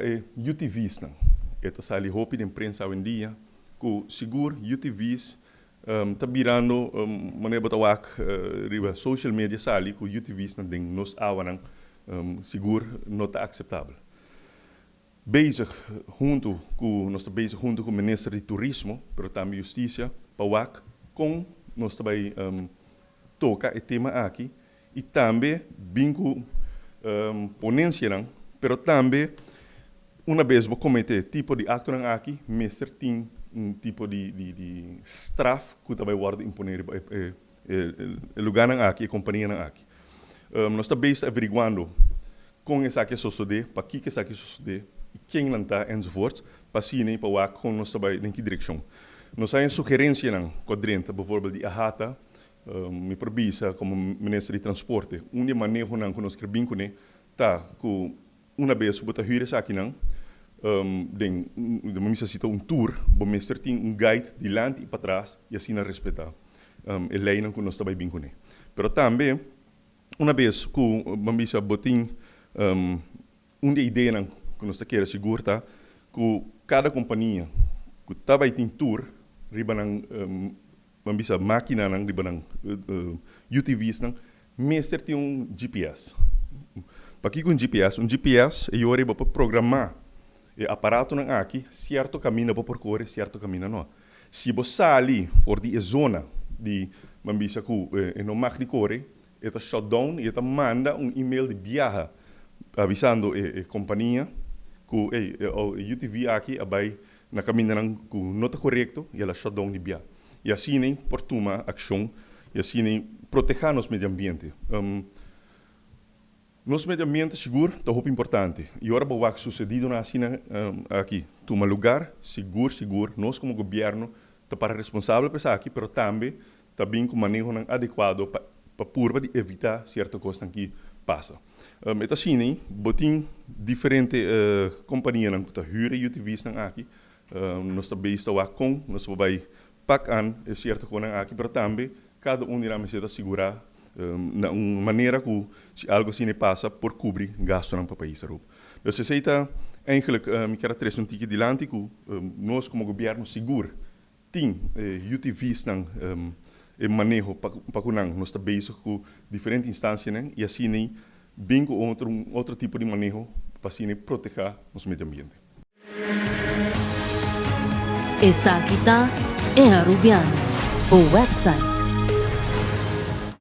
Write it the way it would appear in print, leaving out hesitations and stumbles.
E UTVsnan, e ta sali hopi den prensa awendia ku sigur UTVs ta birando manera bo ta wak riba social media sali ku UTVsnan den nos awanan sigur no ta akseptabel. Bezig huntu ku nos ta bezig huntu ku minister di turismo pero tambe justisia pa wak kon nos ta bai toka e tema aki i tambe bin ku ponensianan, pero tambe una bes bo kometé tipo di aktonan aki mester tin un tipo di di straf ku ta bai wòrdu imponé riba e e lugánan aki, e kompanianan aki. Nos ta bezig averiguando kon esaki a sosodé, pakiko esaki a sosodé i ken nan ta enzovoorts, pa asina i pa wak kon nos ta bai den ki direkshon. Nos haña sugerensianan ku a drenta, beivoorbeeld di AHATA, Mi por bisa komo Minister di Transporte, un di e manehonan ku nos ker bin kuné ta ku una bes ku bo ta hür esakinan den bo mester sita un tour, bo mester tin un guide dilanti i patras i asina respetá e leinan ku nos ta bai bin kuné. Pero tambe una bes ku bo bisa bo tin un di e ideanan ku nos ta kere sigur ta ku kada kompania ku ta bai tin tour riba nan Ban bisa makinanan riba nan UTVsnan mester tin un GPS. Pakiko un GPS? Un GPS e yora bo por programá e aparatonan aki sierto kaminda bo por kore, sierto kaminda no. Si bo sali for di e zona di ban bisa ku e no mag di kore, e ta shut down i e ta manda un email di biaha avisando e kompania ku ey e UTV aki a bai na kamindanan ku no ta korekto i el a shutdown di bia. I asina por tuma akshon i asina protehá nos medio ambiente. Nos medio ambiente sigur ta hopi importante i ora bo wak susedidonan asina aki tuma lugar, sigur sigur nos komo gobièrnu ta para responsabel pa esaki pero tambe ta bin ku manehonan adekuado pa pa purba di evitá sierto kosnan ki pasa. E ta asina, bo tin diferente kompanianan ku ta hür e UTVsnan aki. Nos ta bes ta wak kon nos por bai pak an e sierto konan aki, pero tambe kada un di nan mester ta sigurá na un manera ku si algu asina e pasa por kubri gastunan pa pais Aruba. Dus esei ta eigenlijk mi kier a trese un tiki dilanti ku nos komo gobièrnu sigur Tin e UTVsnan e maneho pa ku nan. Nos ta bezig ku diferente instancianan y asina bin ku otro un otro tipo di maneho pa asina proteha nos medio ambiente. Esaki ta E Arubiano, bo website.